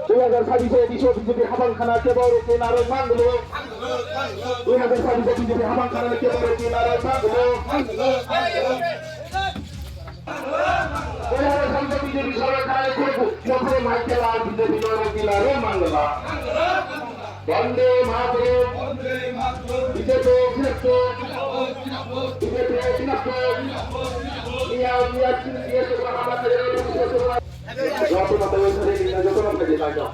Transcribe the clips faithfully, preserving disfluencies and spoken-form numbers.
Dui hajar sabbish o bisho B J P habang khana kebo rukwi narwk mangwlo. Dui hajar sabbish o B J P habang khana kebo rukwi narwk mangwlo. Dui hajar sabbish o B J P sorkar khana kebo rukwi narwk mangwlo. B J P no rukwi narwk mangwla. Bande Mataram. B J P sinapto. B J P sinapto. Iya, iya, iya, iya, iya. Joto no tayo sare ni, joto no tayo tayo.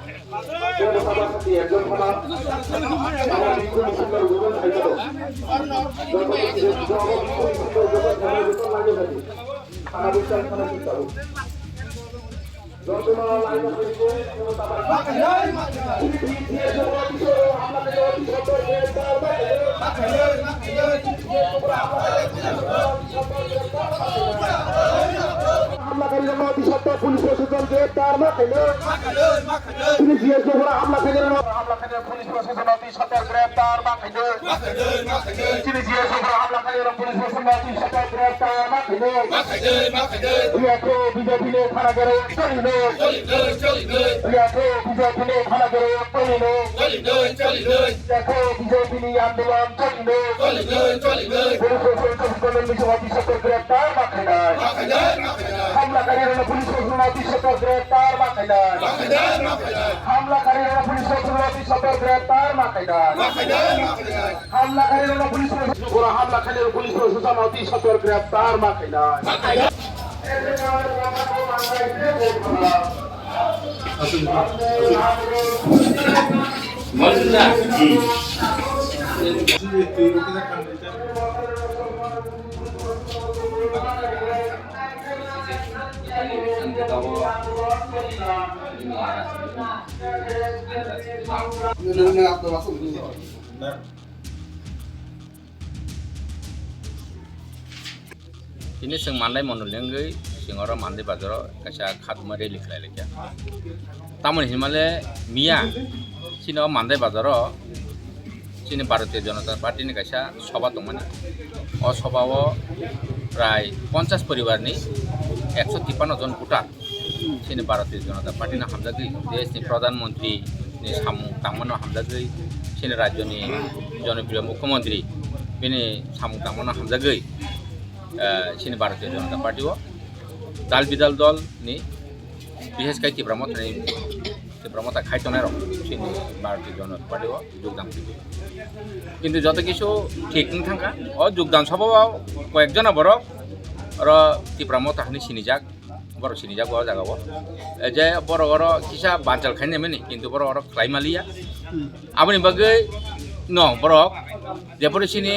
Joto no tayo sare ni, joto no tayo. Joto no tayo sare ni, joto no tayo. Joto no tayo sare ni, joto no tayo. Khana bisar, khana bisar. Hamlakarino oti sotto police proshashan greptar ma khaino. Chini G S P hamlakarino, hamlakarino police proshashan oti sotto greptar ma khaino. Chini G S P hamlakarino police proshashan oti sotto greptar ma khaino. Riyakho B J P ni khana gere cholino. Riyakho B J P ni khana gere cholino. Riyakho B J P ni andolon cholino. Police proshashan oti sotto greptar ma khaino. Hamlakarino police proshashan oti sotto greptar ma khaino. Hamlakarino police proshashan oti sotto greptar ma khaino. Hamlakarino police proshashan, hamlakarino police proshashan oti sotto greptar ma khaino. Tini chwng Mandai mondol ni wngwi chwng oro Mandai bazaro kaisa khatuma rally khlai laikha. Tamoni hinmale miya chini o Mandai bazaro chini Bharatiya Janata Party ni kaisa soba tongmani. O soba o prai ponchash poribar ni ekso tippanno jon voter chini Bharatiya Janata Party no hamjagwi, desh ni Pradhan Mantri ni samung tangmano hamjagwi, chini rajyo ni jonopriyo Mukhyamantri bini samung tangmano hamjagwi, eh, chini Bharatiya Janata Party o dal bidal dol ni, bishesh kai Tipra Motha ni, Tipra Motha khai tongnai rok chini Bharatiya Janata Party o jogdan. Kintu joto kisu thik wng thangkha. O jogdan soba o koyek jona borok oro Tipra Motha hinwi sinijak. Borok sinijak o jaga o. E je borok oro kisa banchal khainai mani, kintu borok oro khlai maliya. Aboni bagwi no borok jepore chini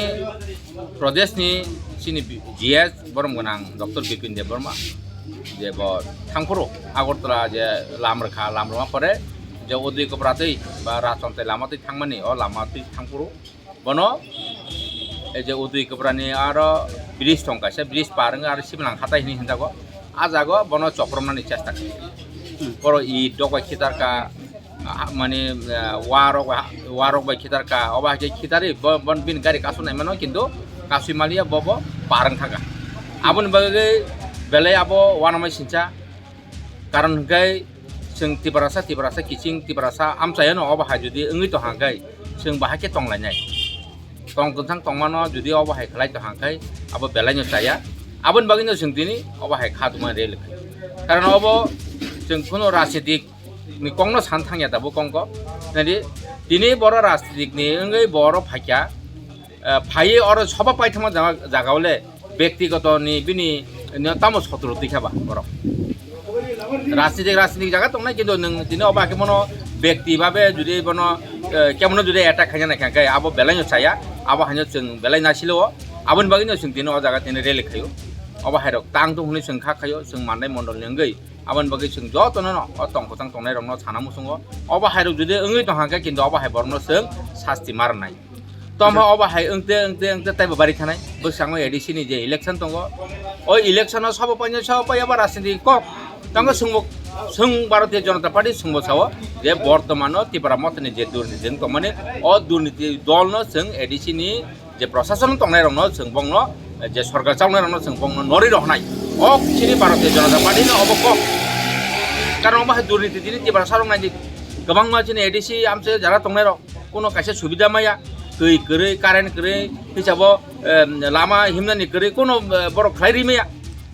Pradesh ni chini G S borom gwnang Doctor Bipin Debbarma je bo thangphuru Agartala je lam rwkha, lam rwma pore je Udui Kopra twi ba Rajchontai lama twi thangmani, o lama twi thangphuru bono, e je Udui Kopra ni aro bridge tong kaisa, bridge par wngwi aro Siblang hatai hinwi hinjago. A jaga o bono chopromnani chesta khlai. Borok i dok bai khitarka, ah, mane, ah, warok bai, warok bai khitarka, obo hai khe khitarwi bo, bon bini gari kasonai mano, kintu kasui maliya bo, bo par wng thangkha. Aboni bagwi belai abo uanamai sincha. Karon hwnkhe chwng Tiprasa, Tiprasa kiching, Tiprasa amchaiyano obo hai jodi wngwi tongkha hwnkhe chwng bahai khe tonglainai. Tong kwthang tongmano jodi obo hai khlai tongkha hwnkhe abo belaino chaya. Aboni bagwino chwng tini obo hai kha tongmani rally khai. Karon obo chwng kheno rajnitik ni kokno san thangya tabuk kongko. Nadi tini borok rajnitik ni wngwi borok phaikha, eh, phaiwi oro soba paithakma jaga, jaga o le bektigoto ni bini no tamo sotro twi kha ba borok. Rajnitik, rajnitik jaga tongnai, kintu nwng tini obo hakhe bono bekti babe jodi bono, eh, kemono jodi attack khaina naikha khe abo belai no chaya, abo haino chwng belai nasilo o. Aboni bagwi no chwng tini o jaga tini rally khaio. Obo hairok tang tung hwnwi chwng kha khaio, chwng Mandai mondol ni wngwi. Aboni bagwi chwng jotono no o tong kwchang tongnai rokno sana muchungo. Obo hairok jodi wngwi tongkha khe, kintu obo hai borokno chwng sasti ma rwnai. Tongma obo hai wngte, wngte, wngte taibo bari thanai. Bwskango A D C ni je election tongo. O election o sabo painai, sabo pai abo rajniti kok. Tango chwngbo, chwng Bharatiya Janata Party chwngbo sao je bortomano Tipra Motha ni je durniti wng tongmani, o durniti dolno chwng A D C ni je prashason tongnai rokno chwng bongno je sorkar chalnai rokno chwng bongno norwi rohnai. O chini Bharatiya Janata Party no obo kok. Karon omo hai durniti tini Tiprasa rok naidi. Kwbangma chini A D C amse jara tongnai rok kuno kaisa subida maya, twi kwrwi, current kwrwi, hisabo, em, lama himnani kwrwi kuno, eh, borok khlai ri maya.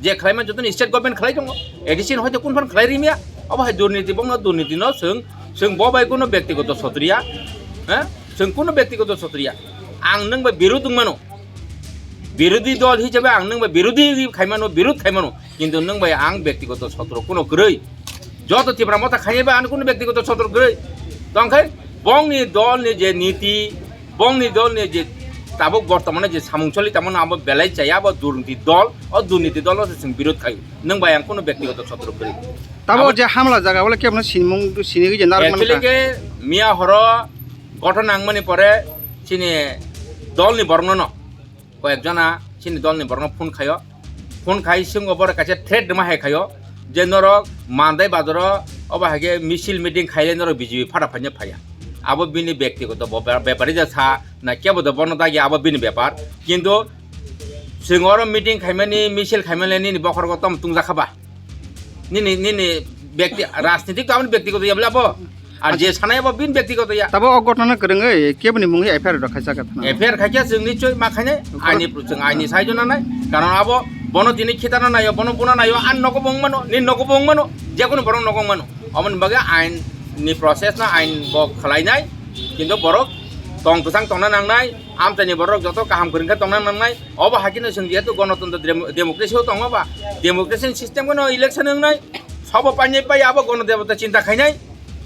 Je khlai man jotoni state government khlai tongo. A D C ni hoite kun phan khlai ri maya. Obo hai durniti bongno durniti no chwng, chwng bo bai kuno byaktigoto sotriya. Ha? Chwng kuno byaktigoto sotriya. Ang nwng bai birud wng mano. Birodhi dol hisabe ang nwng bai birodhi khai mano, birud khai mano. Kintu nwng bai ang byaktigoto sotro kuno kwrwi. Joto Tipra Motha khainai bai ano kuno byaktigoto sotro kwrwi. Tongkhe bongni dolni je niti, bongni dolni je tabuk bortomane je samung choli tamo abo belai chaya, abo durniti dol, o durniti dolo se chwng birud khayo. Nwng bai ang kuno byaktigoto sotro kwrwi. Tabo Abo je hamla jaga wala kebono sinmung sinigwi je narwk Actually mankha. Ke miya horo gothon nangmani pore chini dolni borokno no koyekjona chini dolni borokno phone khayo. Phone khai swngo borok kaisa threat rwma hai khayo je norok Mandai bazaro obo hai khe misil meeting khaile norok B J P phata phaina phaiya. Abo bini byaktigoto bo-, bepari ja sa na kebo do bono dagi abo bini bepar. Kintu chwng oro meeting khaimani misil khaimani nini bokhorogo tom tungjakha ba? Nini, nini byakti, rajnitik to aboni byaktigoto ya bole abo. Ar je sanai abo bini byaktigoto ya. Tabo o ghotona kwrwngwi keboni mungwi F I R rok khaijak thana. F I R khaikya chwng nichoi ma khainai. Aini, chwng aini saijo nanai. Karon abo bono tini khitana nayo, bono buna nayo, an nogo bong mano, ni nogo bong mano, jekunu borok nogo mano. Aboni bagwi ain ni process no ain bo khlainai. Kintu borok tong kwchang tongna nangnai, amchaini borok joto kaham kwrwngkhe tongna nangnai. Obo hakhe no chwng jehetu gonotontro dem-, democracy o tongo ba, democracy ni system no election wngnai, sobo painai pai abo gonodevata chinta khainai.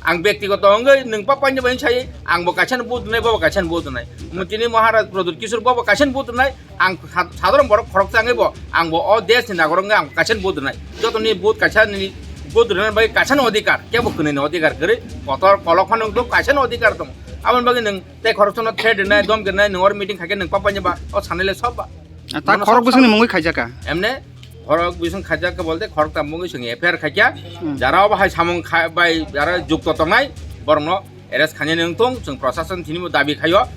Ang byaktigoto wngwi nwng pa painai bai sai, ang bo kaisa no vote rwnai, bo bo kaisa no vote rwnai. Omo tini Maharaj Pradyut Kishore bo bo kaisa no vote rwnai, ang sa-, sadharon borok khoroksa wngwi bo, ang bo o desh ni nagorok wngwi ang kaisa no vote rwnai. Jotoni vote kaisa ni vote rwna bai kaisa no odhikar, kebo khwnwi ni odhikar kwrwi, kotor kolok phano wngkhe kaisa no odhikar tongo. Aboni bagwi nwng tei khoroksa no threat rwnai, dhomki rwnai, nwng oro meeting khaikhe nwng pa painai ba, o sanai le sob ba. Ah, ta Bono khorok sab bwswkni sab mungwi khaijak kha? Emne khorok bwswk khaijak kha bolte khorok tam mungwi chwng F I R khaikya. Hmm. Jara obo hai samung kha-, bai jara jukto tongnai borokno arrest khainani wngthung, chwng prosason tini bo dabi khaio.